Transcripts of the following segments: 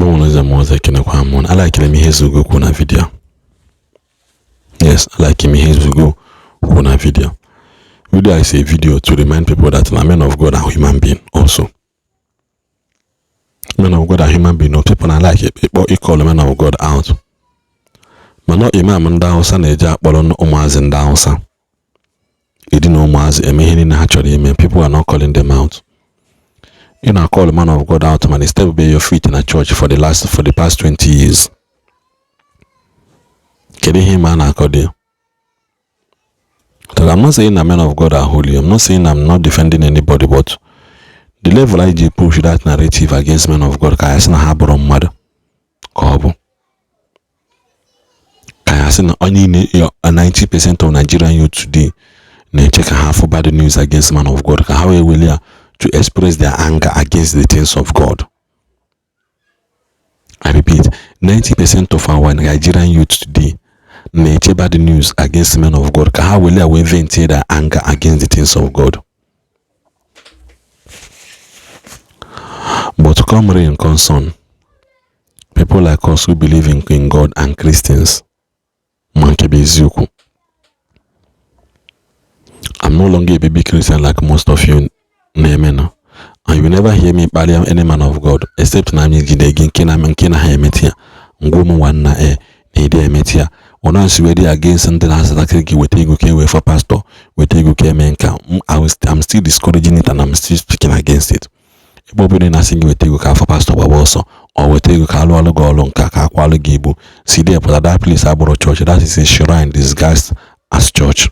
Igbo nwere ụzọ ma ọzọ, ekenekwa m. Alikere m ihe Ezeugo kwuo na video. Yes, alikere m ihe Ezeugo kwuo na video. Video is a video to remind people that na men of God are human being also. Men of God are human being. No people na like ịkpọ ịcall men of God out, mana imam ndị Hausa na-eji akpọrọ ụmụazị ndị Hausa edina ụmụazị eme ihe niile ha chọrọ ime. People are not calling them out. Ị na-call man of God out, man, step by your feet na church for the past 20 years. Kedu ihe ma a na-akọ dị? I'm not saying that men of God are holy. I'm not saying, I'm not defending anybody, but the level I ji push that narrative against men of God, ka ya sị na ha bụrụ mmadụ, ka ọ bụ ka ya sị na onye niile, 90% of Nigerian youth today na-eche ka ha fụ bad news against man of God ka ha wee wele ya to express their anger against the things of God. I repeat, 90% of our Nigerian youth today na-eche bad news against men of God ka ha wele ya wee vent their anger against the things of God. But come rain, come sun, people like us who believe in God and Christians, ma nke bụ eziokwu. I'm no longer a baby Christian like most of you na-eme na, and you will never hear me kparịa any man of God except na anyị jide gị nke na ha emeti ya ngwa ụmụ nwanna e na ede emeti ya ọna nsi wee dị against ndị na-azatakịrị gị weta ego ka e wee for pastor, weta ego ka eme nka. I'm still discouraging it and I'm still speaking against it. Ebe ọ bụla ị na-asị gị weta ego ka afọ pastor gbaba ọsọ, ọ weta ego ka alụ ọlụ gị ọlụ nka ka akwalụ gị ibu si there pụta. That place agbụrụ church. That is a shrine disguised as church.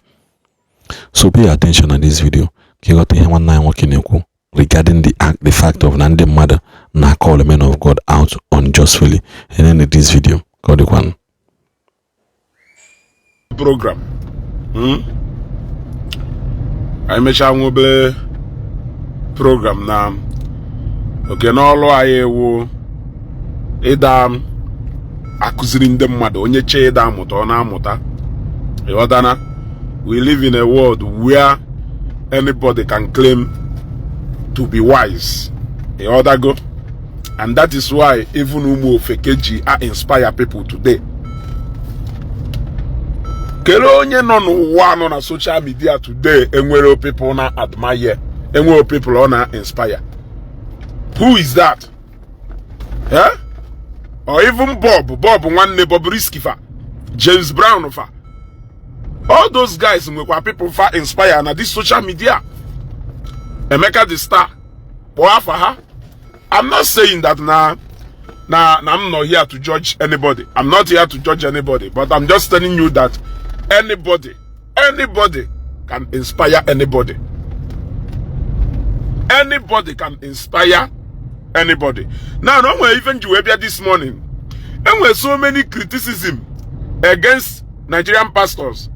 So pay attention na this video ka ịghọta ihe nwanne anyị nwoke na-ekwu regarding the act, the fact of na ndị mmadụ na call men of God out unjustly. And then in this video ka ọ dịkwanụ. Program. Anyị mechaa nwa obere program na oke n'ọlụ anyị ewu ịda akụziri ndị mmadụ. Onye chee ịda amụta, ọ na-amụta. Ịghọtana? We live in a world where anybody can claim to be wise. Ịghọtago? And that is why even ụmụ ofeke ji a inspire people today. Kedu onye nọ n'ụwa, nọ na social media today, enwere people na admire, enwere people ọ na inspire? Who is that, eh? Or even Bob nwanne Bobrisky fa, James Brown fa, all those guys nwekwa people fa inspire na this social media. Emeka the Star, kpọọ afa ha. I'm not saying that na I'm not here to judge anybody. I'm not here to judge anybody, but I'm just telling you that anybody can inspire anybody. Anybody can inspire anybody. Now, no nwere even ji wee bịa this morning. Enwere so many criticism against Nigerian pastors,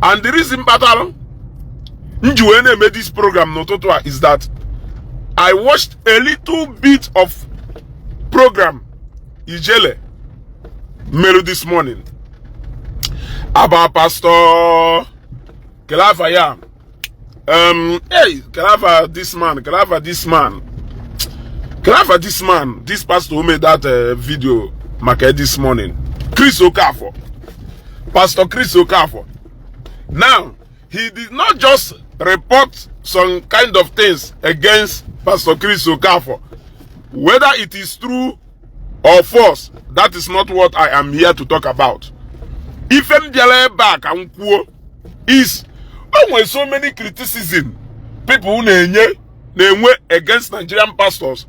and the reason kpatara m ji wee na-eme this program n'ụtụtụ a is that I watched a little bit of program Ijele mere this morning about Pastor Kelafa ya. Hey, Kelafa this man, Kelafa this man, Kelafa this man, this pastor who made that video maka this morning, Chris Okafor, Pastor Chris Okafor. Now, he did not just report some kind of things against Pastor Chris Okafor. Whether it is true or false, that is not what I am here to talk about. Ife m bịara ebe a ka m kwuo is o nwere so many criticism people na-enye, na-enwe against Nigerian pastors.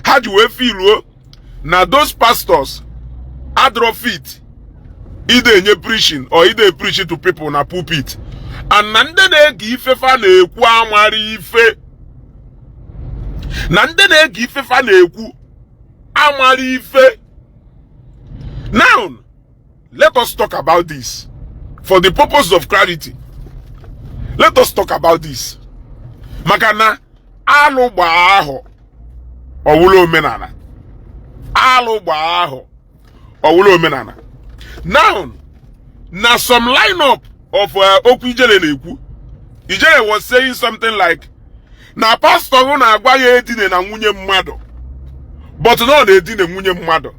Ha ji wee feeluo na those pastors adịrọ fit ide enye preaching or ide preach to people na pulpit, and na ndị na-ege ifefa na-ekwu amara ife, na ndị na-ege ifefa na-ekwu amara ife. Now, let us talk about this for the purpose of clarity. Let us talk about this maka na alụ gbaa ahụ ọwụla omenala, alụ gbaa ahụ ọwụla omenala. Now, na some lineup of okwu Ijele na-ekwu, Ijele was saying something like na pastor hụ na-agwa ya edine na nwunye mmadụ. But na ọ na-edina nwunye mmadụ.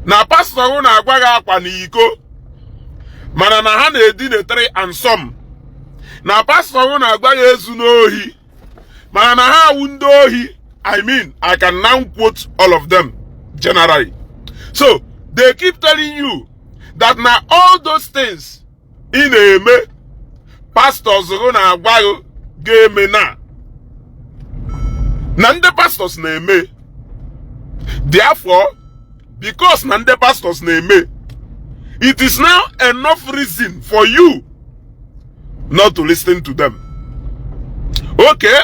Na pastọ gị na-agwa gị akwa na iko, mana na ha na-edina three and some. Na pastọ gị na-agwa ya ezu n'ohi, mana na ha awụ ndị ohi. I mean, I can now quote all of them generally. So they keep telling you that na all those things ị na-eme, pastors gị na-agwa gị ga-eme, na ndị pastors na-eme. Therefore, because na ndị pastors na-eme, it is now enough reason for you not to listen to them. Okay,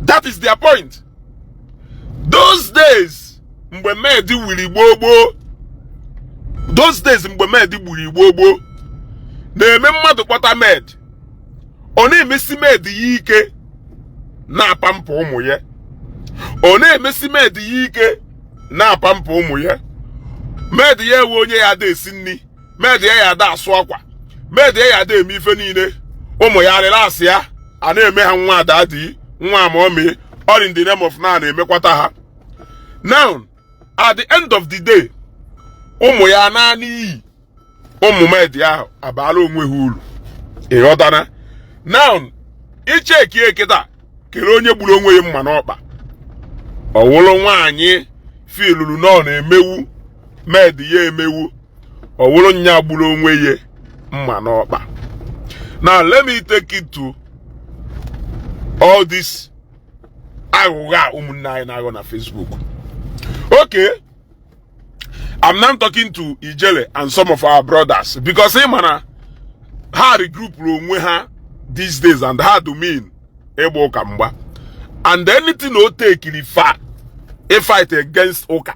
that is their point. Those days mgbe maid wiri gboo gboo, those days mgbe maid gburu gboo gboo na-eme mmadụ kpọta maid, ọ na-emesi maid ya ike, na-apampa ụmụ ya. Ọ na-emesi maid ya ike, na-apampa ụmụ ya. Maid ya ewe onye ya ada esi nri, maid ya ya ada asụ akwa, maid ya ya ada eme ife niile. Ụmụ ya arịlasị ya, a na-eme ha nwa ada dị nwa amaomi, all in the name of na na-emekwata ha. Now, at the end of the day, ụmụ ya na n'iyi, ụmụ maid ahụ abaala onwe ha uru. Ịghọtana? Now, ichekie kịta, kere onye gburu onwe ya mma n'ọkpa. Ọwụlụ nwaanyị filuru na ọ na-emewu maid ya emewu, ọwụlụ nya gburu onwe ya mma n'ọkpa. Now let me take it to all this aghụghọ a ụmụnne anyị na-aghọ na Facebook. Okay, I'm now talking to Ijele and some of our brothers, because ị ma na ha regroupụrụ onwe ha these days and ha domin ịgba ụka mgba, and anything o tekiri fa a fight against ụka,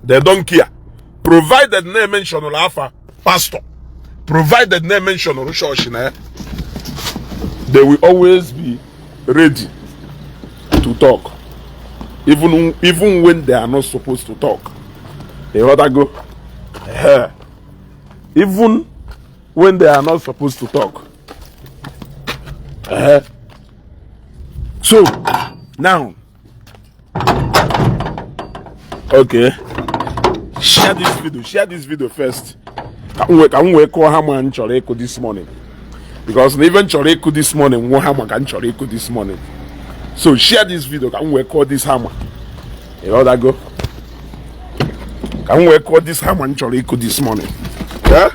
they don't care, provided na mentionụrụ afa pastor, provided na mentionụrụ church na ya, they will always be ready to talk, even when they are not supposed to talk. Ịghọtago? Ehe. Even when they are not supposed to talk. Ehe. So now, okay, share this video, share this video first, ka m wee kụọ hama m chọrọ ịkụ this morning, because na even chọrọ ịkụ this morning nwụọ hama ka m chọrọ ịkụ this morning. So share this video ka m wee kụọ this hammer. Ịghọtago? Ka m wee kụọ this hammer m chọrọ ịkụ this morning. Yeah?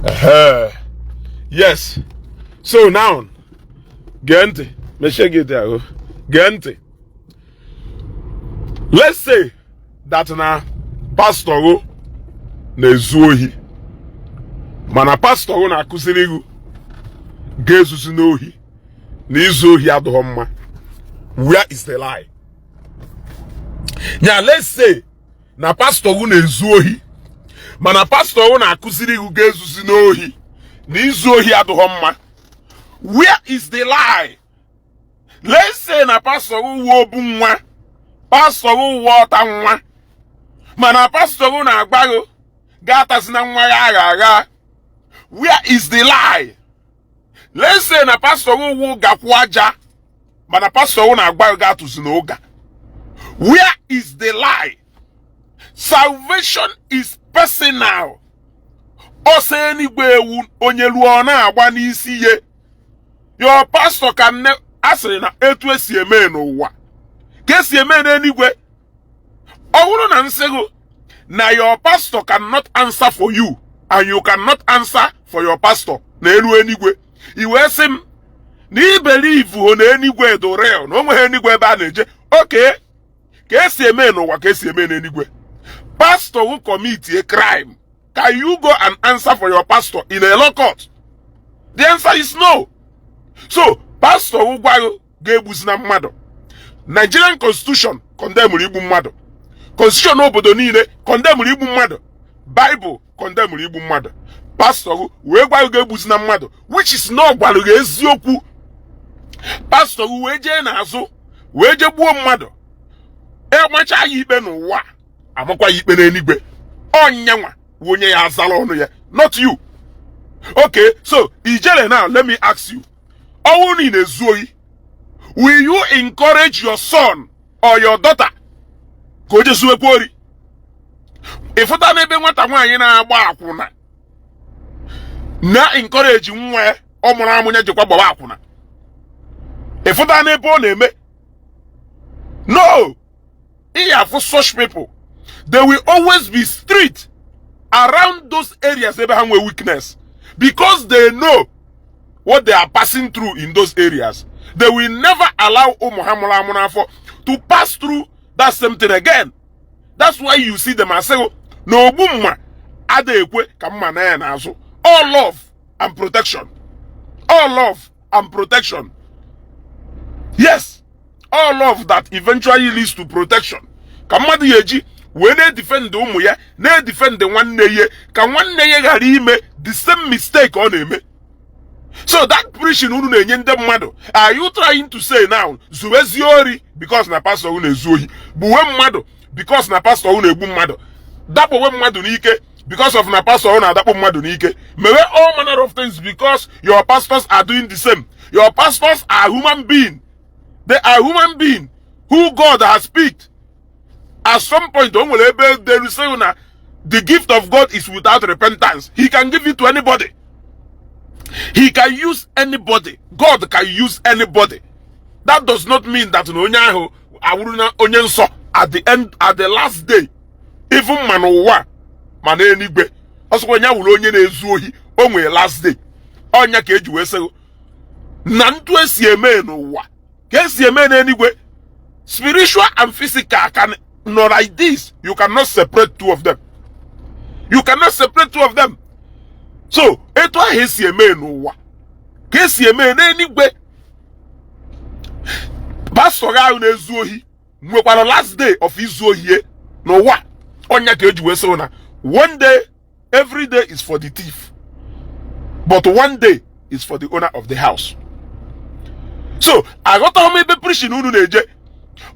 Ehe. Yes, so now gee ntị, mechie gị ahụ, gee ntị. Let's say that na pastọ gụ na-ezu ohi, mana pastọ gụ na-akụziri gị ga-ezuzi n'ohi, na izu ohi adịghị mma. Where is the lie? Ya, let's say na pastọ gụ na-ezu ohi, mana pastọ gụ na-akụziri gị ga-ezuzi n'ohi, na izu ohi adịghị mma. Where is the lie? Let's say na pastọ gụ wuo obu nwa, pastọ gụ wuo ọta nwa, mana pastọ gụ na-agba gị ga-atazina nwa ya agha agha. Where is the lie? Let's say na pastọ gụ wu gakwu aja, mana pastọ gụ na-agba gị ga-atụzi ụga. Where is the lie? Salvation is personal. Ọsọ enigwe ewu onye ruo ọ na-agba n'isi ihe. Your pastor can ne asịrị na etu esi eme n'ụwa ka esi eme n'eluigwe. Ọ bụrụ na nsị gị na your pastor cannot answer for you and you cannot answer for your pastor na elu eluigwe, i wee sị m na i believe ho na eluigwe do real, na o nweghị eluigwe ebe a na-eje. Okay, ka esi eme n'ụwa ka esi eme n'eluigwe. Pastor who commit a crime, can you go and answer for your pastor in a law court? The answer is no. So pastor who gwa gị ga-egbuzina mmadụ, Nigerian constitution condemned igbu mmadụ, constitution obodo niile condemned igbu mmadụ, Bible condemned igbu mmadụ. Pastor gị wee gwa gị ga-egbuzina mmadụ, which is na ọ gwara gị eziokwu. Pastor gị wee jee n'azụ wee jee gbuo mmadụ, emacha ya ikpe n'ụwa, amakwa ya ikpe n'eluigwe. Ọnyanwa wụ onye ya azara ọnụ ya, not you. Okay, so Ijele, now let me ask you, Ọnwụ na ị na-ezu ohi, will you encourage your son or your daughter ka o jezuwekwa ori? Ịfụta n'ebe nwata nwaanyị na-agba akwụna na encourage nwa ya ọ mụrụ amụ ya jekwa gbawa akwụna? Ịfụta n'ebe ọ na-eme? No. Ị afụ such people, they will always be strict around those areas ebe ha nwee weakness, because they know what they are passing through in those areas. They will never allow ụmụ ha mụrụ amụ n'afọ to pass through that same thing again. That's why you see them asị na ogbu mma ada ekwe ka mma na ya n'azụ. All love and protection, all love and protection. Yes, all love that eventually leads to protection, ka mmadụ ya eji wee na-edefend ụmụ ya, na-edefend nwanne ya, ka nwanne ya ghara ime the same mistake ọ na-eme. So that preaching unu na-enye ndị mmadụ, are you trying to say now, zuwezie ori because na pastor unu ezu ohi, gbuwe mmadụ because na pastor unu egbu mmadụ, dakpowe mmadụ n'ike because of na pastor unu adakpo mmadụ n'ike, mewe all manner of things because your pastors are doing the same? Your pastors are human being. They are human being who God has picked. At some point, o nwere ebe they say na the gift of God is without repentance. He can give it to anybody. He can use anybody. God can use anybody. That does not mean that na onye ahụ awụrụ na onye nsọ at the end, at the last day. Even ma n'ụwa ma n'eluigwe, ọsọkwa onye wụrụ onye na-ezu ohi, o nwere last day. Ọnya ka eji wee sị na ntu esi eme n'ụwa ka esi eme n'eluigwe. Spiritual and physical can not like this. You cannot separate two of them. You cannot separate two of them. So etu ahụ esi eme n'ụwa ka esi eme n'eluigwe. Pastọ gị ahụ na-ezu ohi nwekwara last day of izu ohi n'ụwa. Ọnya ka eji wee sị na one day, every day is for the thief, but one day is for the owner of the house. So aghọtaghị m ebe preaching unu na-eje.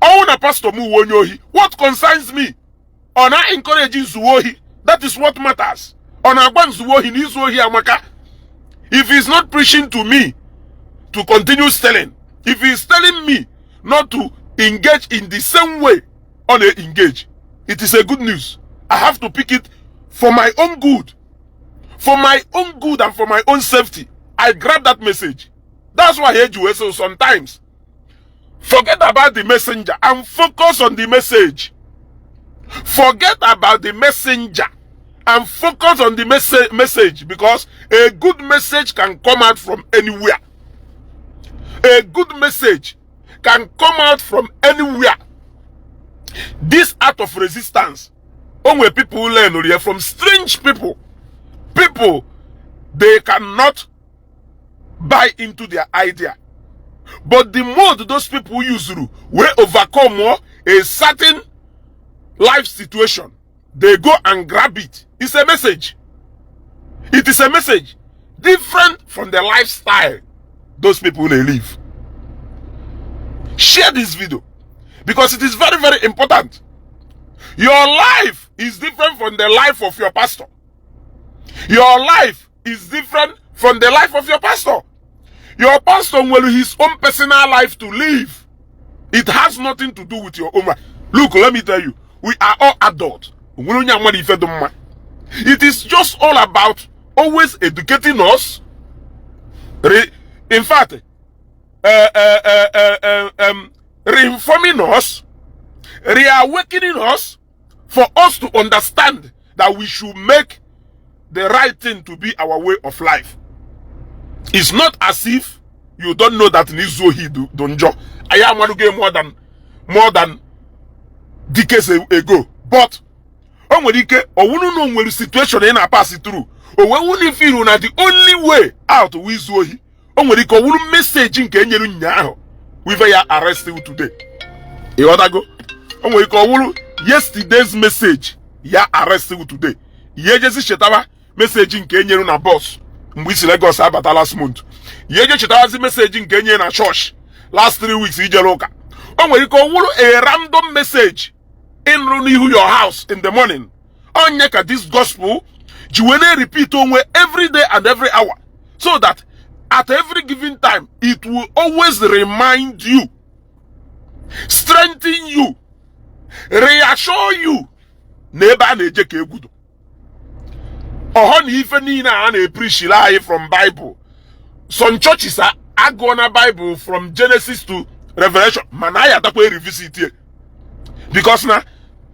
Ọnwụ na pastọ m uwe onye ohi, what concerns me? Ọ na-encourage nzuwe ohi? That is what matters. Ọ na-agba nzuwe ohi na izu ohi amaka? If he's not preaching to me to continue stealing, if he's telling me not to engage in the same way ọ na-engage, it is a good news. I have to pick it for my own good, for my own good and for my own safety. I grab that message. That's why eji wee say, sometimes forget about the messenger and focus on the message. Forget about the messenger and focus on the message, because a good message can come out from anywhere. A good message can come out from anywhere. This art of resistance, only people learn here from strange people, people they cannot buy into their idea, but the mode those people use will overcome more a certain life situation, they go and grab it. It's a message. It is a message different from the lifestyle those people they live. Share this video because it is very, very important. Your life is different from the life of your pastor. Your life is different from the life of your pastor. Your pastor will his own personal life to live. It has nothing to do with your own life. Look, let me tell you, we are all adults. Onwere onye amara ife dị mma. It is just all about always educating us. In fact, reinforming us, reawakening us for us to understand that we should make the right thing to be our way of life. It's not as if you don't know that n'izu ohi dị njọ. Anyị amarugo more than decades ago. But o nwere ike ọwụrụ na o nwere situation ị na-pass through, o wee wụ na ife na the only way out wụ izu ohi. O nwere ike ọwụrụ message nke enyere ụnyaahụ wive ya arrest you today. Ịghọtago? O nwere ike ọwụrụ yesterday's message ya arrest you today. Ya ejezi chetaba message nke enyere na bus mgbe isi Lagos abata last month. Ya eje chetabazi message nke enyere na church last 3 weeks ijere ụka. O nwere ike ọwụrụ a random message ịnụrụ n'ihu your house in the morning. Onye ka this gospel ji wee na-repeat onwe every day and every hour, so that At every given time, it will always remind you, strengthen you, reassure you na ebe a na-eje ka egwudo ọhọ na ife niile a na-epreachiri anyị from Bible. Some churches agụọ na Bible from Genesis to Revelation, mana anyị atakwa revisit ya, because na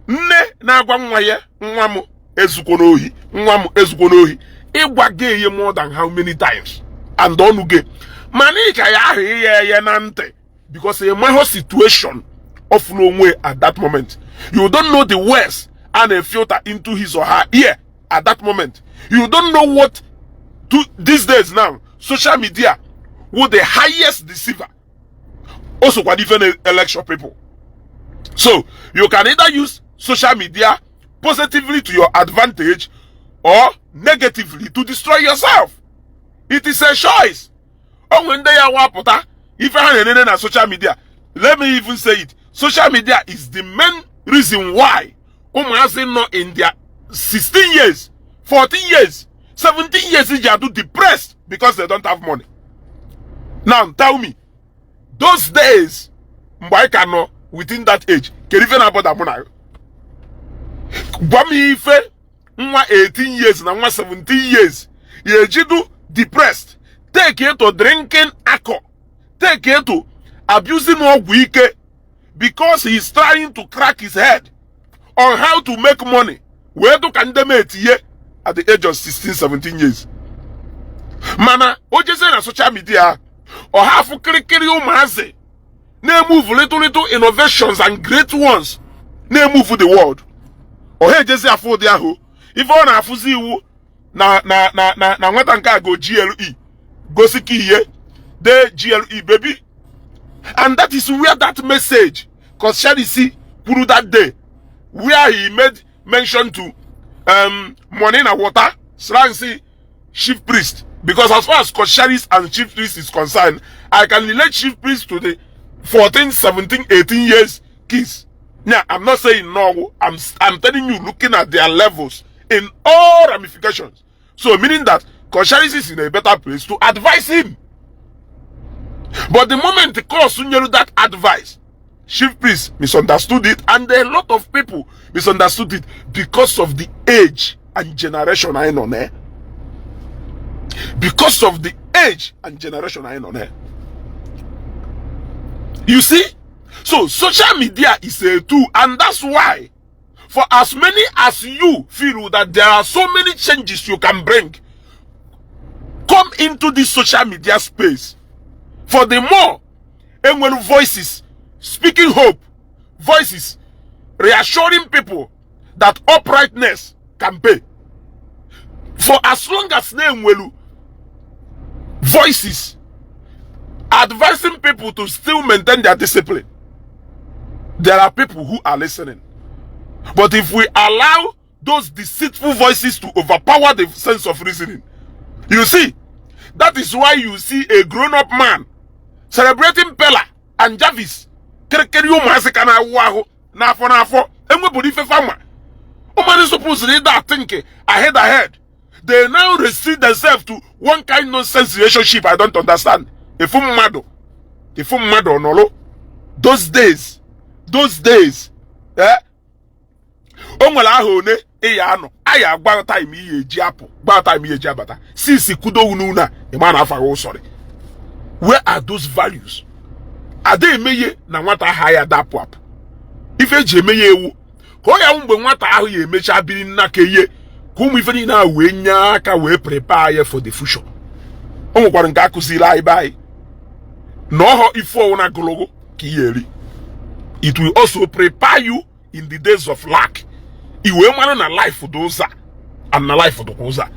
nne na-agwa nwa ya, "Nwa m, ezukwo n'ohi. Nwa m, ezukwo n'ohi," ịgwa gị ihe more than how many times and ọnụ gị, mana ị ka ya ahụ ihe eye na ntị, because ị maghị situation of onwe at that moment. You don't know the words a na-filter into his or her ear at that moment. You don't know what to. These days now, social media wụ the highest deceiver, also kwa different election people. So you can either use social media positively to your advantage or negatively to destroy yourself. It is a choice. Onwe ndị ya wapụta ife ha na-enene na social media. Let me even say it, social media is the main reason why ụmụazị nọ in their 16 years, 14 years, 17 years ji adụ depressed because they don't have money. Now tell me, those days mgbe anyị ka nọ within that age, kedu ife na-abọda mụ na ya? Gwa m ife nwa 18 years na nwa 17 years ya ejidu depressed, take it to drinking alcohol, take it to abusing ọgwụ ike, because he is trying to crack his head on how to make money wee dụ ka ndị metinye at the age of 16, 17 years. Mana o jezie na social media, ọha afụ kirikiri ụmụazị na-emove little little innovations and great ones na-emove the world. Ọha ejezi afụ ụdị ahụ ife ọ na-afụzi iwu na nwata nke a go GLE gosi ka ihe de GLE baby. And that is where that message Kosharisi kwuru that day, where he made mention to money na water slang, say chief priest, because as far as Kosharis and chief priest is concerned, I can relate chief priest to the 14, 17, 18 years kids. Now, I'm not saying no. I'm telling you, looking at their levels in all ramifications. So meaning that Kosharis is in a better place to advise him. But the moment the cause nyere that advice, chief priest misunderstood it, and a lot of people misunderstood it because of the age and generation anyị nọ na. Because of the age and generation anyị nọ na. You see? So social media is a tool, and that's why for as many as you feel that there are so many changes you can bring, come into this social media space. For the more enwere voices speaking hope, voices reassuring people that uprightness can pay. For as long as na-enwelu voices advising people to still maintain their discipline, there are people who are listening. But if we allow those deceitful voices to overpower the sense of reasoning, you see, that is why you see a grown-up man celebrating Pella and Jarvis. Kirikiri ụmụazị ka na-awụ ahụ n'afọ n'afọ enwebụrụ ife fama ụmụazị supposed ịda think ahead ahead. They now restrict themselves to one kind nonsense relationship I don't understand. Ifu mmadụ, ifu mmadụ ọnọlụ those days, eh, o nwere aha one ị ya anọ anyị agwa time ihe eji apụ, gba time ihe eji abata sisi kudo n'ụlọ a ịma na afa ụsọrị. Where are those values? Ada emeghe na nwata ahụ ya dapụ apụ. Ife eji eme ya ewu ka ọ ya mgbe nwata ahụ ya emecha biri nna ka ihe ka ụmụ ife niile ahụ wee nye aka wee prepare ya for the future. O nwekwara nke akụziri anyị be anyị na ọghọ ife ọwụna gologo ka ihe eri. It will also prepare you in the days of lack, i wee mara na life dị ụzọ and na life dịkwa ụzọ.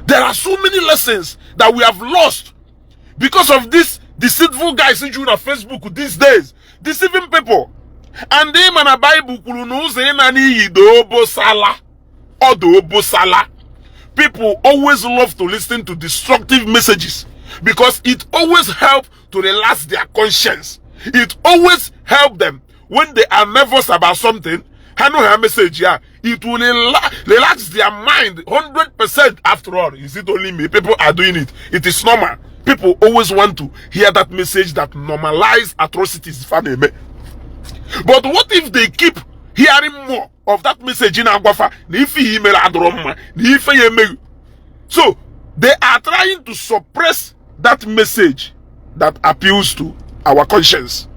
There are so many lessons that we have lost because of this deceitful guys ju na Facebook these days, deceiving people. And ịma na Bible kwuru na ụzọ ịna n'iyi dị obosala, ọ dị obosala. People always love to listen to destructive messages because it always help to relax their conscience. It always help them when they are nervous about something. Ha nụ ha message ya, it will relax their mind 100%. After all, is it only me? People are doing it. It is normal. People always want to hear that message that normalize atrocities fa na-eme. But what if they keep hearing more of that message na-agwa fa na ife ihe mere adụrọ mma, na ife ya emeghị? So they are trying to suppress that message that appeals to our conscience.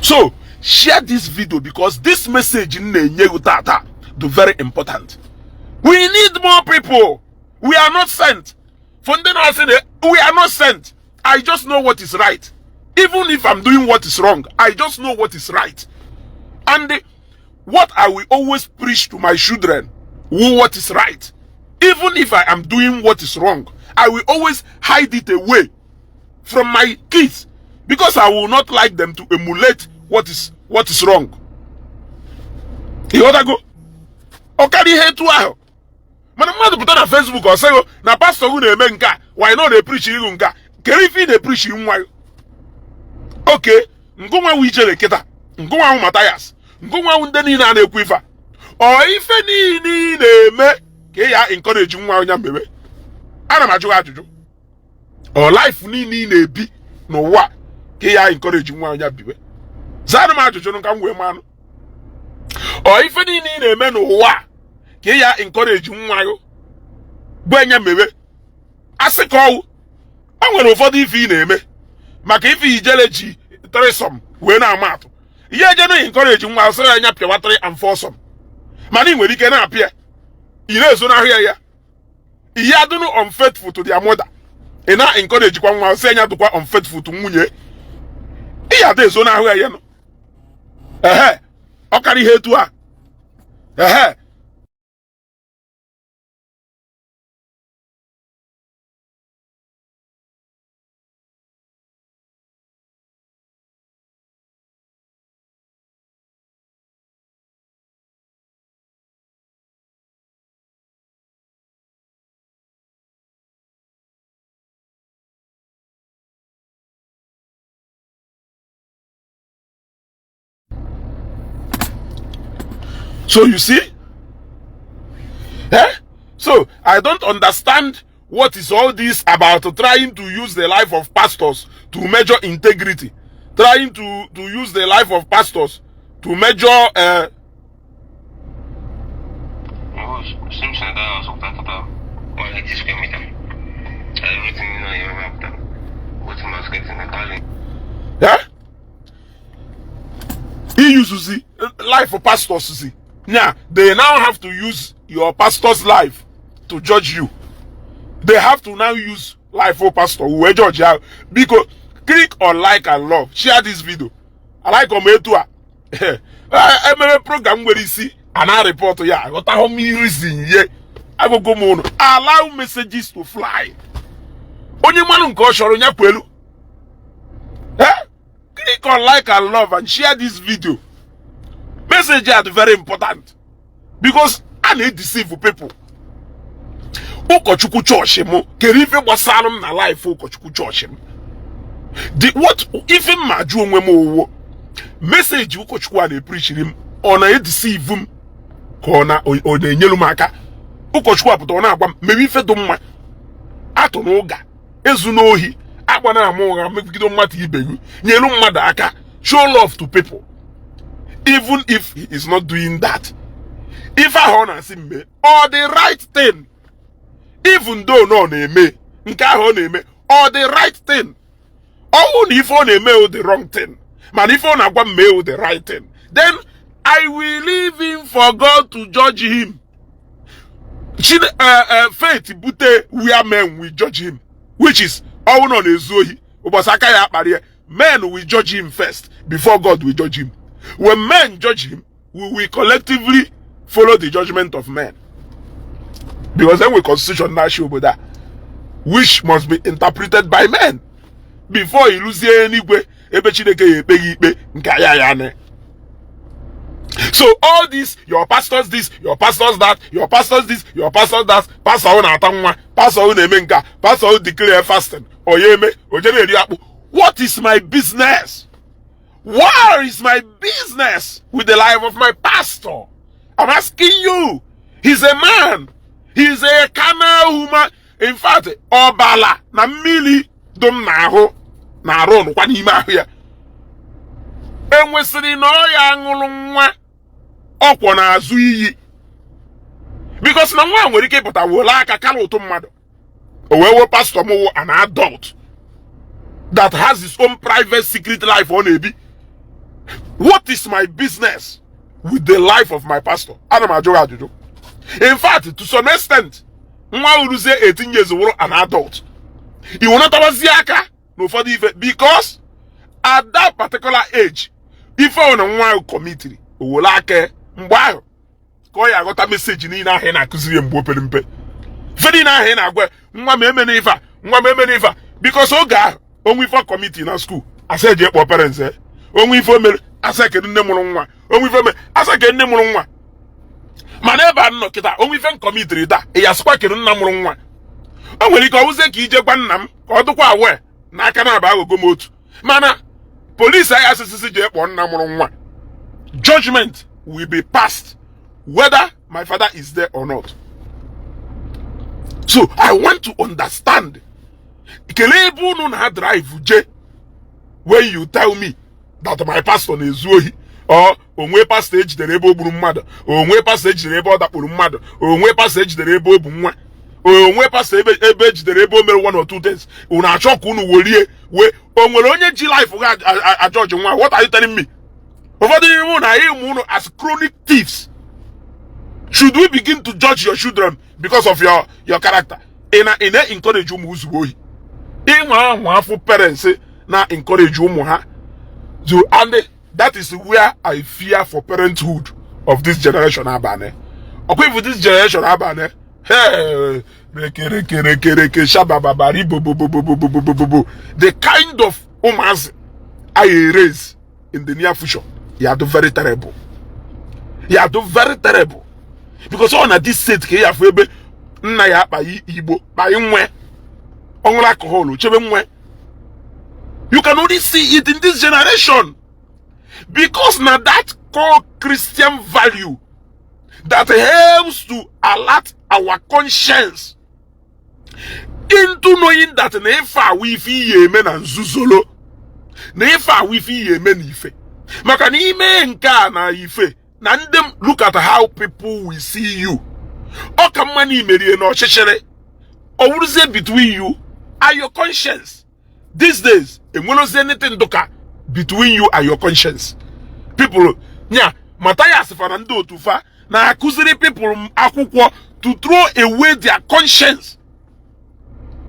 So share this video, because this message na-enye gị tata dị very important. We need more people. We are not sent. For ndị na-asị na we are not sent, I just know what is right. Even if I'm doing what is wrong, I just know what is right. And what I will always preach to my children, what is right. Even if I am doing what is wrong, I will always hide it away from my kids, because I will not like them to emulate what is wrong. Ịghọtago? Ọ karịa ihe etu ahụ. Mana mmadụ pụta na Facebook, ọ sịghị na pastọ gị na-eme nke a, why not na-epreach ihu nke a? Kere ife ị na-epreach nwa gị? Oke ngụnwa wu ijere kịta, ngụnwa wụ Mathias, ngụnwa wụ ndị niile a na-ekwu ife a, ọ ife niile ị na-eme ka ị ya encourage nwa onye mmewe? Ana m ajụ gị ajụjụ. Ọ life niile ị na-ebi n'ụwa ka ị ya encourage nwa onye biwe? Zara m ajụjụ ka m wee manụ. Ọ ife niile ị na-eme n'ụwa ka ị ya encourage nwa gị bụ enye mewe? Asị ka ọwụ o nwere ụfọdụ ife ị na-eme maka ife ijele ji threesome wee na-ama atụ ihe eje na encourage nwa sịrị anya pịawa three and foursome, mana ị nwere ike na-apịa, ị na-ezonahụ ya ya ihe adụnụ unfaithful to their mother. Ị na-encourage kwa nwa sị anya dụkwa unfaithful to nwunye, ị ya ada ezonahụ ya ya nọ. Ehe, ọ karịa ihe etu a. Ehe. So you see? Eh? So I don't understand what is all this about trying to use the life of pastors to measure integrity, trying to use the life of pastors to measure 180 square meter. Everything you know, you remember. Yeah? He uses life of pastors. See. Now, they now have to use your pastor's life to judge you. They have to now use life of pastor who will judge you. Because click on like and love. Share this video. I like on etu a. Emere program nwere isi ana report ya. Aghọtaghọ m reason ye. Agogo m unu. Allow messages to fly. Onye mmanụ nke ọ chọrọ ya kwelu. Eh? Click on like and love and share this video. Message are very important because a na-edeceive people. Ụkọchukwu chọọchị m kere ife gbasara m na life ụkọchukwu chọọchị m. The what ife m ma jụ onwe m owo message ụkọchukwu a na-epreachiri m, ọ na-edeceive m ka ọ na-enyelu m aka? Ụkọchukwu apụta, ọ na-agwa m mewe ife dị mma, atụ na ụga, ezu n'ohi, agba na ama ụgha megide mmadụ ibe gị, nyelu mmadụ aka, show love to people. Even if he is not doing that, ife ahụ ọ na-asị mme ọ the right thing, even though na ọ na-eme nke ahụ ọ na-eme ọ the right thing, ọnwụ na ife ọ na-eme o the wrong thing, mana ife ọ na-agwa m mee o the right thing, then I will leave him for God to judge him. Faith bute where men will judge him, which is ọnwụ nọ na-ezu ohi, ụbọchị aka ya akpara ya, men will judge him first before God will judge him. When men judge him, we will collectively follow the judgment of men, because then we constitution na-achị obodo a, which must be interpreted by men before ịlụzie eluigwe ebe Chineke ya ekpe gị ikpe nke aya ya ne. So all this, your pastors this, your pastors that, your pastors this, your pastors that, pastor ụ na-ata nwa, pastor ụ na-eme nke a, pastor ụ declare fasting, onye eme oje na-eri akpụ. What is my business? What is my business with the life of my pastor? I'm asking you. He's a man. He's a carnal human. In fact, ọbala na mmiri dum n'ahụ na-arụ nụkwa n'ime ahụ ya. Enwesịrị na ọ ya aṅụrụ nwa ọkwọ n'azụ iyi, because na nwa nwere ike ịpụta were aka kara ụtụ mmadụ o wee wee. Pastor m wụ an adult that has his own private secret life ọ na-ebi. What is my business with the life of my pastor? Ana m ajụ gị ajụjụ. In fact, to some extent, nwa uruzie 18 years wụrụ an adult, i wenatawazie aka n'ụfọdụ ife, because at that particular age, ife ọ na nwa ahụ commitiri, o were aka mgbe ahụ ka ọ ya aghọta message niile ahụ ị na-akụziri ya mgbe o pere mpe, ife niile ahụ ị na-agwa ya, nwa m emena ife a, nwa m emena ife a, because oge ahụ onwe ife committee na school, asa eji ekpọ parents e onwe ife o mere, asa kedu nne mụrụ nwa, onwe ife o mere, asa kedu nne mụrụ nwa. Mana ebe a nọ kịta, onwe ife commitiri taa, ị ya sịkwa kedu nna mụrụ nwa. O nwere ike ọ bụzie ka ije gwa nna m ka ọ dịkwa aware na aka na-aba aghọgo m otu, mana polisi agha asịsịsị jee kpọọ nna mụrụ nwa. Judgment will be passed whether my father is there or not. So I want to understand, kelee ebe unu na drive je when you tell me that my pastor na-ezu ohi, or onwe pastor ejidere ebe o gburu mmadụ, onwe pastor ejidere ebe ọ dakpuru mmadụ, onwe pastor ejidere ebe o bu nwa, onwe pastor ebe ejidere ebe o mere one or two things. Unu achọ ka unu werie wee o nwere onye ji life ga ajọji nwa? What are you telling me? Ụfọdụ n'ime unu, anyị ụmụ unu as chronic thieves. Should we begin to judge your children because of your character? Ị na encourage ụmụ ozugbo ohi ịnwa ahụ afụ parents na encourage ụmụ ha. So, and that is where I fear for parenthood of this generation abane. Ọkwa ifu this generation abane, hey, reke reke reke reke shabababari bobobobobobobobo, the kind of ụmụazị I raise in the near future ya do very terrible, ya do very terrible, because ọ na this state ka ya afụ ebe nna ya akpa igbo kpa nwe ọṅụrụ alcohol chebe nwe. You can only see it in this generation, because na that core Christian value that helps to alert our conscience into knowing that na ife awụ ife ihe eme na nzuzolo, na ife awụ ife ihe eme na ife, maka na ime nke a na ife na ndị look at how people will see you. Ọ ka mma na imerie n'ọchịchịrị, ọ wụrụzie between you and your conscience. These days, enwerozi anything dụka between you and your conscience. People nya Matthias fa na ndị otu fa na-akụziri people akwụkwọ to throw away their conscience.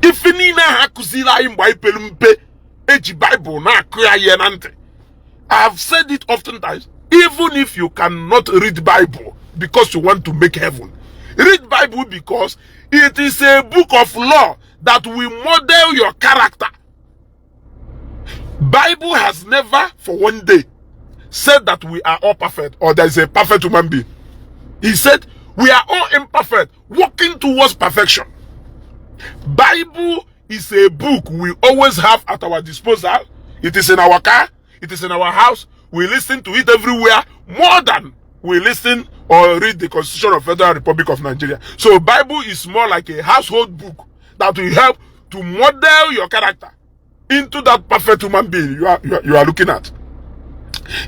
Ife niile ahụ akụziri anyị mgbe anyị pere mpe, eji Bible na-akụ ya ihe na ntị. I have said it oftentimes, even if you cannot read Bible because you want to make heaven, read Bible, because it is a book of law that will model your character. Bible has never for one day said that we are all perfect or there is a perfect human being. He said we are all imperfect, working towards perfection. Bible is a book we always have at our disposal. It is in our car, it is in our house. We listen to it everywhere more than we listen or read the Constitution of Federal Republic of Nigeria. So Bible is more like a household book that will help to model your character into that perfect human being you are looking at.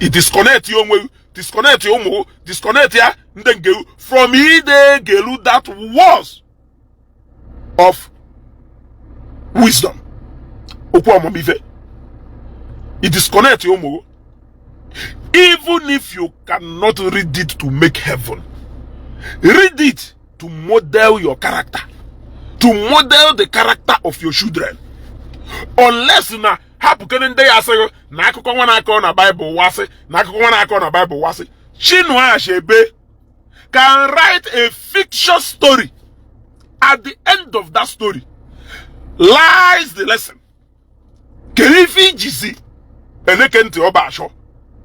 It disconnect you onwe, disconnect your ụmụ, disconnect ya ndị nke from ide gelu that words of wisdom, okwu ọmụmife. It disconnect ụmụ. Even if you cannot read it to make heaven, read it to model your character, to model the character of your children. Unless na hapụkene ndị ya asịghị na akụkọ nwa na-akọ na Bible wasị na akụkọ nwa na-akọ na Bible wasị. Chinua Achebe can write a fiction story. At the end of that story lies the lesson. Kedu ife ijizi eneke ntị ọba achọ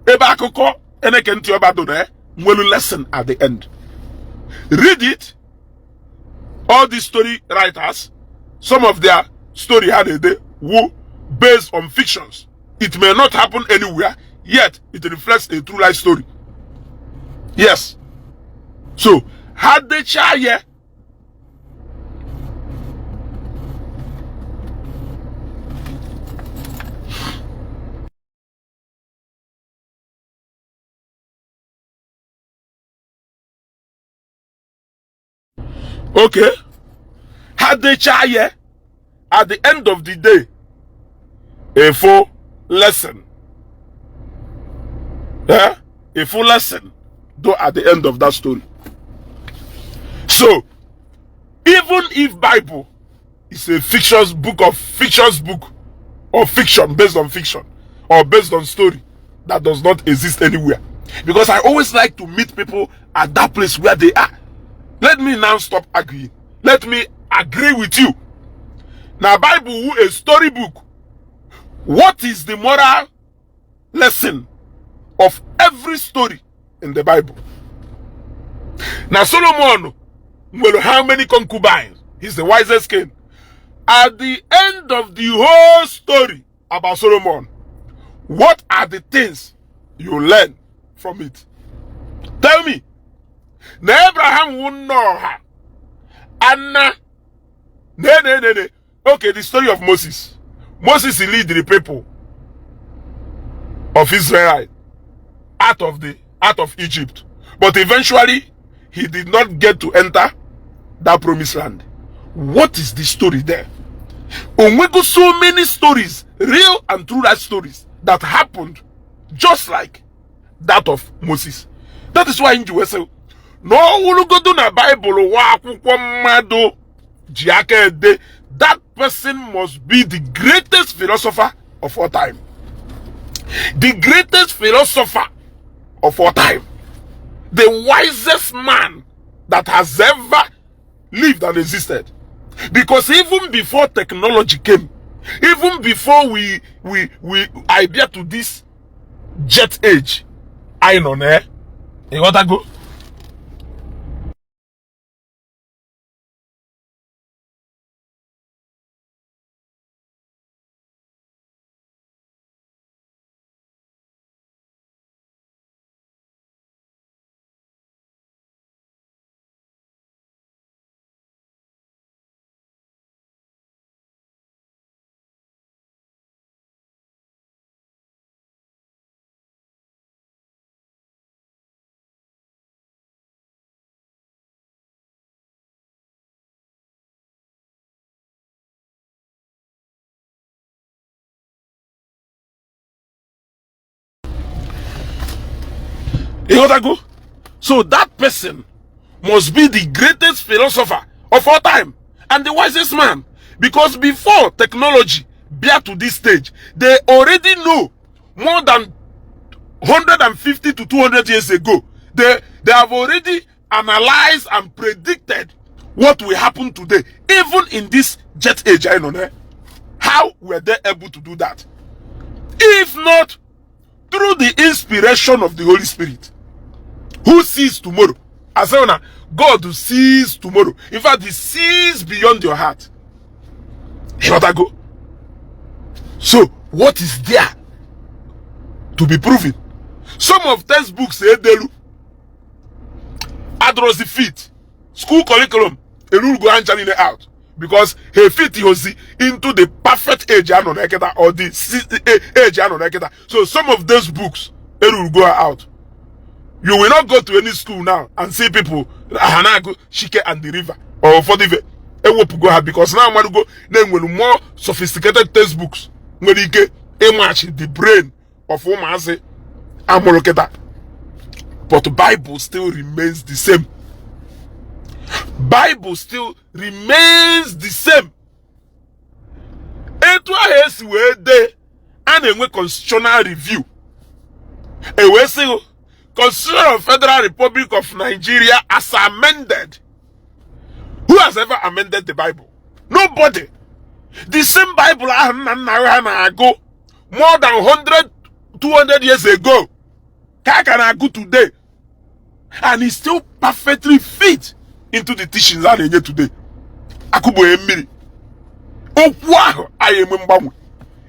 ebe akụkọ eneke ntị ọba do na nwelu lesson at the end? Read it. All these story writers, some of their story ha na-ede wu based on fictions. It may not happen anywhere, yet it reflects a true life story. Yes. So ha dechaa ya, okay, ha dechaa ya, at the end of the day, a full lesson, yeah, a full lesson though at the end of that story. So even if Bible is a fictitious book of fictitious book or fiction based on fiction or based on story that does not exist anywhere, because I always like to meet people at that place where they are. Let me now stop arguing. Let me agree with you. Now, Bible a storybook. What is the moral lesson of every story in the Bible? Now, Solomon nwere how many concubines? He's the wisest king. At the end of the whole story about Solomon, what are the things you learn from it? Tell me. Na Abraham wụ nna ọha. Anna. Ne, ne, ne, ne. Okay, the story of Moses. Moses lead the people of Israel out of Egypt. But eventually, he did not get to enter that promised land. What is the story there? Onwego so many stories, real and true life stories that happened just like that of Moses. That is why in USA, na ọwụlụgodo na Bible wa akwụkwọ mmadụ ji aka ede, that person must be the greatest philosopher of all time. The greatest philosopher of all time. The wisest man that has ever lived and existed. Because even before technology came, even before we I get to this jet age, I know ne. You got to go. You got to go. So that person must be the greatest philosopher of all time and the wisest man. Because before technology bear to this stage, they already know more than 150 to 200 years ago. They have already analyzed and predicted what will happen today, even in this jet age. I know. How were they able to do that? If not through the inspiration of the Holy Spirit, who sees tomorrow. I say, God sees tomorrow. In fact, he sees beyond your heart. You got to go. So, what is there to be proven? Some of textbooks say edelu adrozi fit school curriculum erugo hancha niile out because he fit ozi into the perfect age anọ na or the age anọ na. So some of those books erugo out. You will not go to any school now and see people ha na-agụ Chike and the River or ụfọdụ ife ewepụgo ha because now amarugo na enwere more sophisticated textbooks nwere ike ịmachi the brain of ụmụazị. Amụrụ kịta, but Bible still remains the same. Bible still remains the same. Etu ahụ esi wee dee, a na-enwe constitutional review, e wee sị Constitution of Federal Republic of Nigeria as amended. Who has ever amended the Bible? Nobody. The same Bible ahụ nna nna ha na-agụ more than 100 200 years ago ka a ka na-agụ today, and it still perfectly fit into the teachings a na-enye today. Akụgboghị mmiri okwu ahụ anyị eme mgbanwe.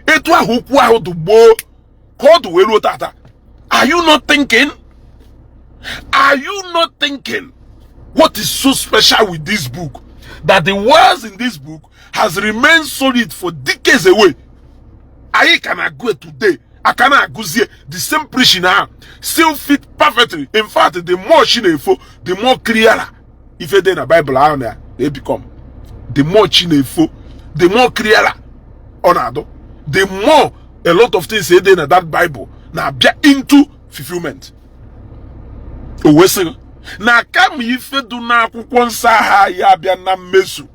Etu ahụ okwu ahụ dị gboo ka ọ dị wee ruo tata. Are you not thinking? Are you not thinking what is so special with this book, that the words in this book has remained solid for decades away? Anyị ka na-agụ today, aka na-agụzie the same preaching ahụ still fit perfectly. In fact, the more chi na-efo, the more clearer ife dị na Bible ahụ na become. The more chi na-efo, the more clearer ọ na-adụ, the more a lot of things dị na that Bible na-abịa into fulfillment. O wee sị na kama ife dị n'akwụkwọ nsọ agha ya abịa na mmezu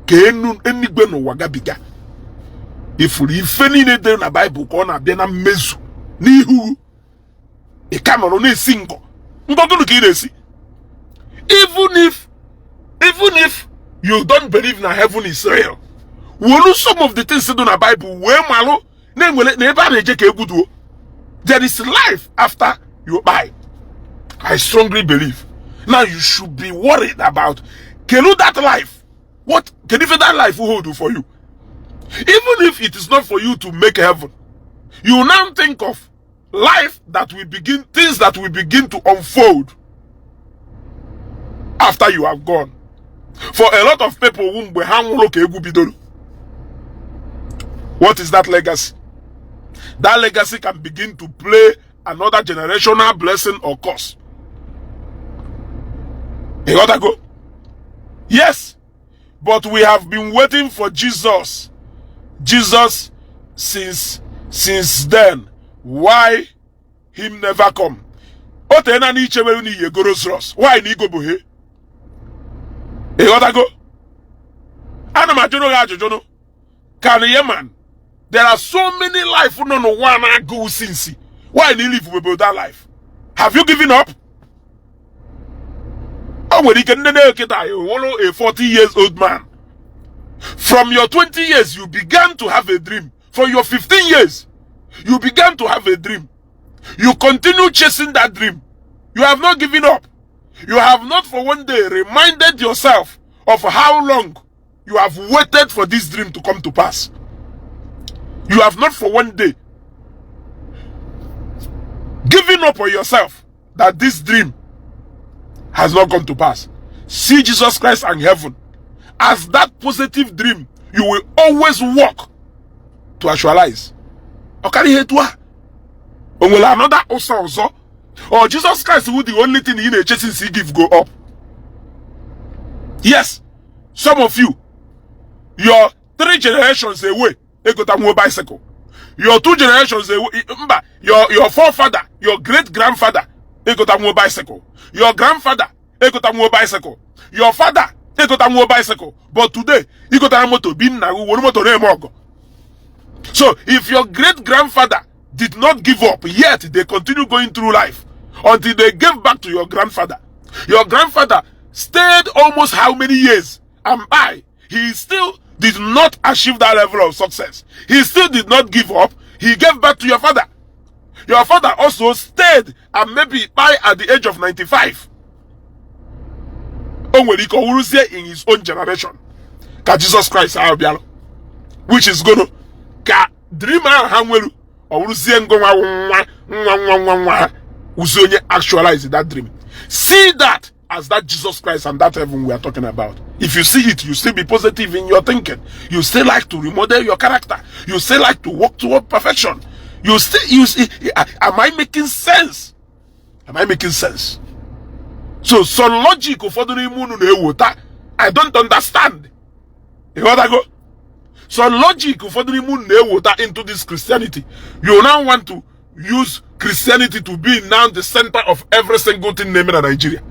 ka enu enigwe n'ụwa gabiga. Ifuru ife niile dị na Baịbụl ka ọ na-abịa na mmezu n'ihu, ị ka nọrọ na-esi ngọ. Ngọ gịnị ka ị na-esi? Even if you don't believe na heaven is real, wolu some of the things dị na Bible wee malụ na-enwere na ebe a na-eje ka egwu duo. There is life after you die, I strongly believe. Now you should be worried about kelu that life. What can even that life hold for you? Even if it is not for you to make heaven, you now think of life that will begin, things that will begin to unfold after you have gone. For a lot of people who mgbe ha nwụrụ ka egwu bidoro. What is that legacy? That legacy can begin to play another generational blessing or curse. You got to go? Yes, but we have been waiting for Jesus since then. Why him never come? O teena na ichebere n'iyi ego Rolls Royce. Why na igobughe? Ịghọtago? Ana m ajụrụ gị ajụjụ nụ. Can you man? There are so many life nọ n'ụwa na-agụ since. Why na live with that life? Have you given up? O nwere ike nne na-eketa wụrụ a 40 years old man. From your 20 years, you began to have a dream. From your 15 years, you began to have a dream. You continue chasing that dream. You have not given up. You have not for one day reminded yourself of how long you have waited for this dream to come to pass. You have not for one day given up on yourself that this dream has not come to pass. See Jesus Christ and heaven as that positive dream you will always work to actualize. Ọ karịa ihe etu a? O nwere another ụsọ ọzọ? Or Jesus Christ wụ the only thing ị na-eche since he give go up? Yes, some of you, your three generations away egotanwuo bicycle. Your two generations away, mba, your forefather, your great grandfather egotanwuo bicycle. Your grandfather egotanwuo bicycle. Your father egotanwuo bicycle. But today, igotara moto bi nna gị were moto na-eme ọgọ. So if your great grandfather did not give up, yet they continue going through life until they gave back to your grandfather. Your grandfather stayed almost how many years and by he still did not achieve that level of success. He still did not give up. He gave back to your father. Your father also stayed and maybe by at the age of 95. O nwere ike ọ wụrụzie in his own generation ka Jesus Christ ahụ bịara, which is gonna ka dream ahụ ha nwere, ọ wụrụzie ngọnwa nwa nwa nwa nwa nwa ha wụzi onye actualize that dream. See that as that Jesus Christ and that heaven we are talking about. If you see it, you still be positive in your thinking. You still like to remodel your character. You still like to work toward perfection. You still you see. Am I making sense? Am I making sense? So some logic ụfọdụ n'ime unu na-ewota, I don't understand. Ịghọtago? Some logic ụfọdụ n'ime unu na-ewota into this Christianity, you now want to use Christianity to be now the center of every single thing na-eme na Nigeria.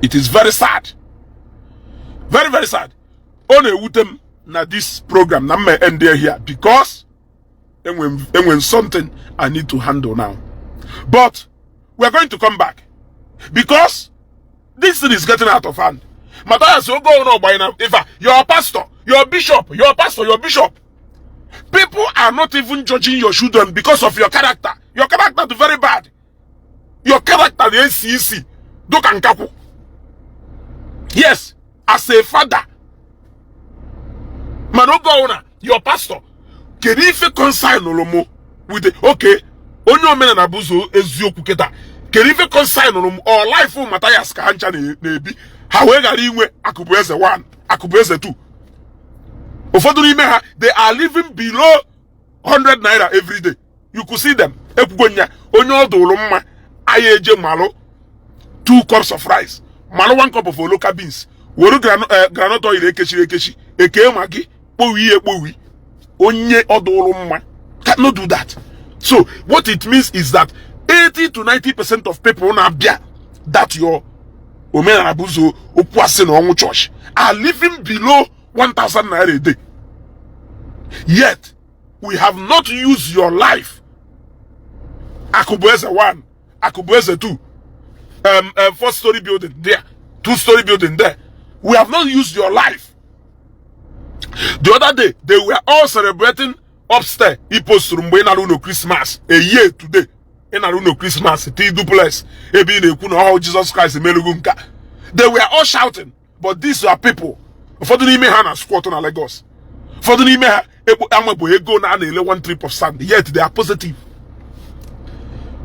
It is very sad, very, very sad. Ọ na-ewute m na this program na mma end here because enwe something I need to handle now, but we are going to come back because this thing is getting out of hand. Matthias, ogo ono ogba na ifa your pastor, your bishop, your pastor, your bishop. People are not even judging your children because of your character. Your character is very bad. Your character na-esi isi dụka nkakwụ. Yes, as a father, mana oge ọbụla your pastor, kedu ife concern mụ with the, okay, onye omenala bụ ụzọ eziokwu kịta, kedu ife concern m or life Matthias ka ha ncha na-ebi ha wee ghara inwe Akụbụeze 1, Akụbụeze 2? Ụfọdụ n'ime ha, they are living below 100 naira every day. You could see them. Ekwugo nya onye ọ dụrụ mma anyị eje malụ 2 cups of rice, malụ 1 cup of local beans, were groundnut oil ekechiri ekechi, eke magi, kpowi ihe ekpowi. Onye ọ dụrụ mma cannot do that. So what it means is that 80 to 90% of people na-abịa that your omenala bụ ụzọ okwu asị na ọnwụ church are living below 1000 naira a day. Yet we have not used your life, Akụbụeze 1, Akụbụeze 2, four story building there, two-story building there. We have not used your life. The other day they were all celebrating upstairs. He posturu mgbe ị nara ụlọ Christmas a year today, ị nara ụlọ Christmas t duplex ebe ị na-ekwu na ọ Jesus Christ emelugo nka. They were all shouting, but these are people, ụfọdụ n'ime ha na squat na Lagos, ụfọdụ n'ime ha amabụ ego na a na-ele one trip of sand, yet they are positive.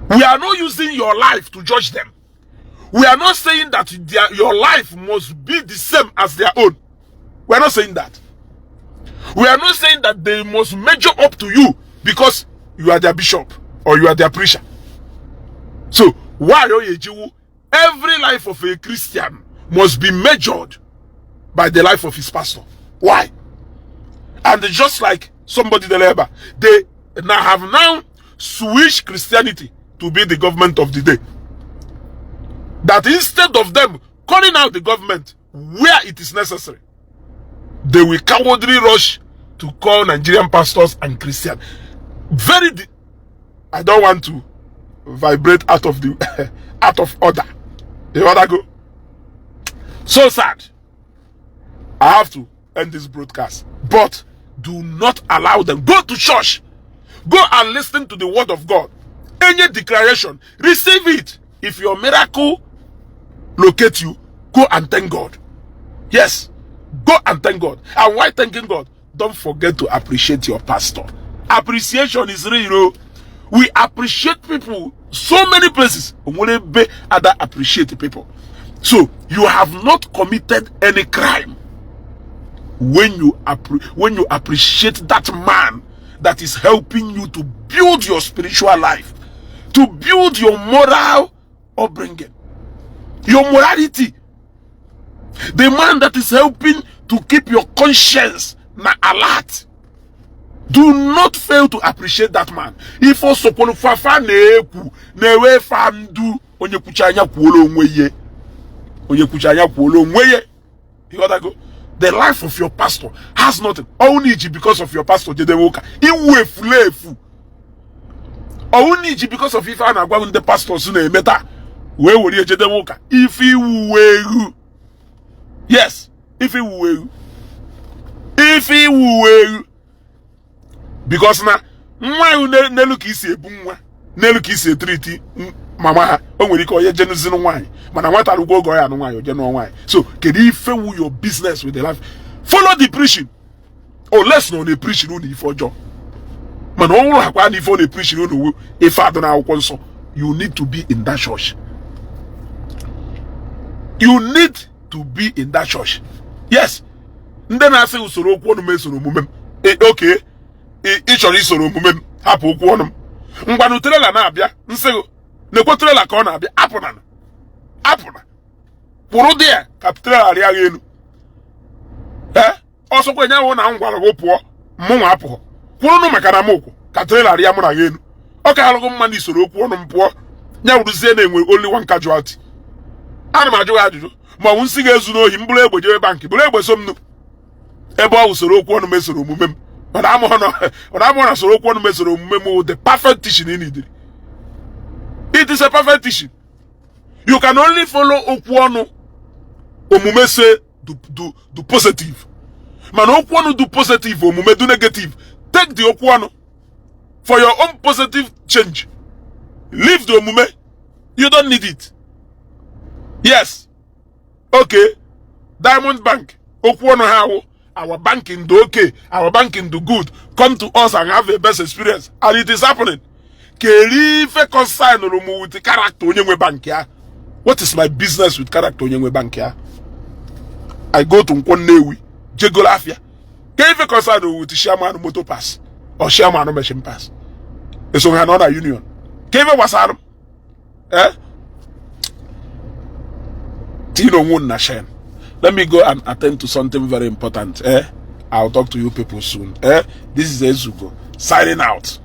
We are not using your life to judge them. We are not saying that your life must be the same as their own. We are not saying that. We are not saying that they must measure up to you because you are their bishop or you are their preacher. So why Oyejiwu, every life of a Christian must be measured by the life of his pastor? Why? And just like somebody the they now have now switched Christianity to be the government of the day. That instead of them calling out the government where it is necessary, they will cowardly rush to call Nigerian pastors and Christian. I don't want to vibrate out of order. The other go. So sad. I have to end this broadcast. But do not allow them. Go to church. Go and listen to the word of God. Any declaration, receive it. If your miracle locate you, go and thank God. Yes, go and thank God. And why thanking God? Don't forget to appreciate your pastor. Appreciation is real. We appreciate people so many places. Onwere other appreciate people. So you have not committed any crime when you appreciate that man that is helping you to build your spiritual life, to build your moral upbringing, your morality. The man that is helping to keep your conscience na alert. Do not fail to appreciate that man. If also fafa na-ekwu na-ewe fa ndu onye kwucha anya kwuola onwe ihe, onye kwucha anya kwuola onwe ya. You gotta go. The life of your pastor has nothing. Only iji because of your pastor jedewe ụka, iwu efula efu. Only iji because of ife a na-agwa ndị pastors na-eme taa wee were ejedewe ụka, ife iwu ewu. Yes, ife iwu ewu, ife iwu ewu, because na nwa iwu n'elu ka isi ebu nwa, n'elu ka isi etriti mama ha. O nwere ike onye jenuzinu nwaanyị, mana nwata rugwo oge ọ ya anụ nwaanyị, o je nụọ nwaanyị. So kedu ife wu your business with the life? Follow the preaching, unless na ọ na-epreaching unu ife ọjọọ. Mana ọ nwụrụ akwa na ife ọ na-epreaching unu wu ife adụ na akwụkwọ nsọ, you need to be in that church. You need to be in that church. Yes, ndị na-asị usoro okwu ọnụ m esoro omume m. Okay, ị chọrọ isoro omume m, hapụ okwu ọnụ m. Ngwanụ, trailer na-abịa, nsị gị na-ekwe trailer ka ọ na-abịa, apụna, apụna, kwụrụ dị ya ka trailer rịa gị elu. Ee, ọsọkwa enye na m gwara gị pụọ, mụnwa apụghọ, kwụrụnụ maka na m ụkwụ. Ka trailer ya mụ na gị elu, ọ ka alụghị mma na isoro okwu ọnụ m pụọ. Ya wụrụzie na-enwe only one casualty. Ana m ajụ gị ajụjụ, ma ọ bụ nsị ga-ezu n'ohi m bụrụ egbe jebe bank, bụrụ egbe so m nụ ebe ọ usoro okwu ọnụ mesoro omume m. Mana amụọ na soro okwu ọnụ mesoro omume m, the perfect teaching in it. It is a perfect teaching. You can only follow okwu ọnụ omume say do do do positive, mana okwu ọnụ do positive, omume do negative. Take the okwu ọnụ for your own positive change. Leave the omume, you don't need it. Yes, okay. Diamond Bank, okwu ọnụ ha awụ, "Our banking do okay, our banking do good, come to us and have a best experience," and it is happening. Keri ife concern m with character onye nwe bank ya? What is my business with character onye nwe bank ya? I go to Nkwọ Nnewi jegolo afịa. Ke ife concern with chairman motor pass or chairman machine pass? Eso ha nọ na union. Ke ife gbasara m? Eh, Tino onwe na shen. Let me go and attend to something very important. Eh, I'll talk to you people soon. Eh, this is Ezugo signing out.